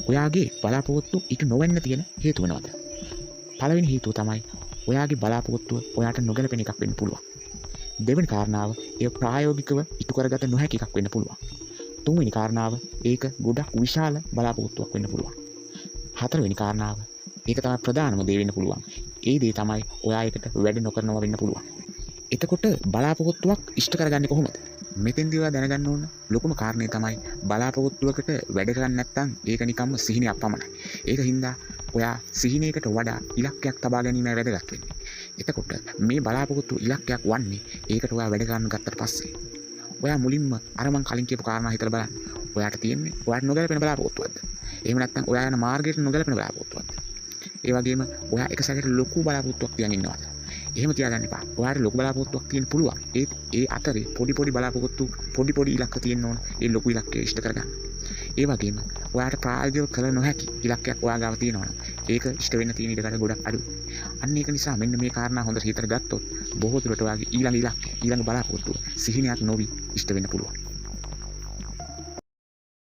ඔයාගේ බලාපොරොත්තු ඉටු නොවෙන්න තියෙන හේතු වෙනවද? පළවෙනි හේතුව තමයි ඔයාගේ බලාපොරොත්තුව ඔයාට නොගැලපෙන එකක් වෙන්න පුළුවන්. දෙවෙනි කාරණාව එය ප්‍රායෝගිකව ඉටු කරගත නොහැකි එකක් වෙන්න පුළුවන්. තුන්වෙනි කාරණාව ඒක ගොඩක් විශාල බලාපොරොත්තුවක් වෙන්න පුළුවන්. හතරවෙනි කාරණාව ඒක තමයි ප්‍රධානම දේ වෙන්න පුළුවන්. ඒ දේ තමයි ඔයා ඒකට වැඩ නොකරනවා වෙන්න පුළුවන්. එතකොට බලාපොරොත්තුවක් ඉෂ්ට කරගන්නේ කොහොමද? මෙතෙන්දී ඔයා දැනගන්න ඕන ලොකුම කාරණේ තමයි බලාපොරොත්තුවකට වැඩ කරන්නේ නැත්නම් ඒක නිකම්ම සිහිනයක් පමණයි. ඒක හින්දා ඔයා සිහිනයකට වඩා ඉලක්කයක් තබා ගැනීමයි වැදගත් වෙන්නේ. එතකොට මේ බලාපොරොත්තු ඉලක්කයක් වන්නේ ඒකට ඔයා වැඩ කරන්න ගත්තට පස්සේ. ඔයා මුලින්ම අර මං කලින් කියපු කාරණා හිතලා බලන්න. ඔයාට තියෙන්නේ ඔයාට නොගැලපෙන බලාපොරොත්තුවක්ද? එහෙම නැත්නම් ඔයා යන මාර්ගයට නොගැලපෙන බලාපොරොත්තුවක්ද? ඒ වගේම ඔයා එක සැරේට ලොකු බලාපොරොත්තුවක් තියන් ඉන්නවද? එහෙම තියාගන්න එපා. ඔයාට ලොකු බලාපොරොත්තුවක් තියෙන්න පුළුවන්. ඒත් ඒ අතරේ පොඩි පොඩි බලාපොරොත්තු, පොඩි පොඩි ඉලක්ක තියෙන්න ඕන. ඒ ලොකු ඉලක්කය ඉෂ්ට කරගන්න. ඒ වගේම ඔයාට ප්‍රායෝගිකව කළ නොහැකි ඉලක්කයක් ඔයා ගාව තියෙනවා නම් ඒක ඉෂ්ට වෙන්න තියෙන ඉඩකඩ ගොඩක් අඩුයි. අන්න ඒක නිසා මෙන්න මේ කාරණා හොඳට හිතට ගත්තොත් බොහෝ දුරට ඔයාගේ ඊළඟ ඉලක්කය, ඊළඟ බලාපොරොත්තුව සිහිනයක් නොවි ඉෂ්ට වෙන්න පුළුවන්.